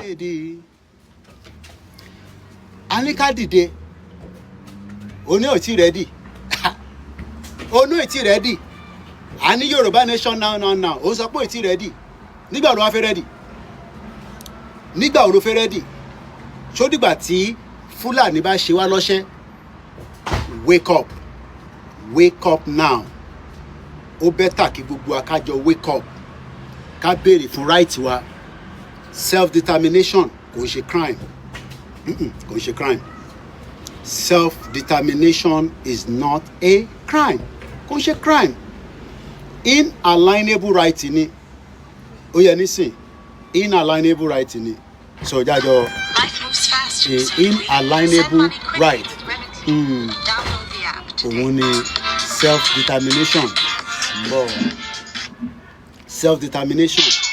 Ready. A ní ká dìde, oní ò tí ready, oní ò tí ready. A ní Yorùbá nation now now now, ó sọ pé ò tí ready. Nígbà wo ló wá fẹ́ ready? Nígbà wo ló fẹ́ ready? Ṣó dìgbà tí Fúlàní bá ṣe wá lọ́ṣẹ́? Wake up, wake up now. Ó better kí gbogbo wa ká jọ wake up, ká béèrè fún right wa. Self determination kò ń ṣe crime. Kò ń ṣe crime. Self determination is not a crime, kò ń ṣe crime. Inalienable right ni. Ó yẹ nísìn, inalienable right ni. So jájọ Life moves fast. A So do we. inalienable Send money quickly right. with Remitly. Download the app today. Òun ni self determination bọ̀, self determination.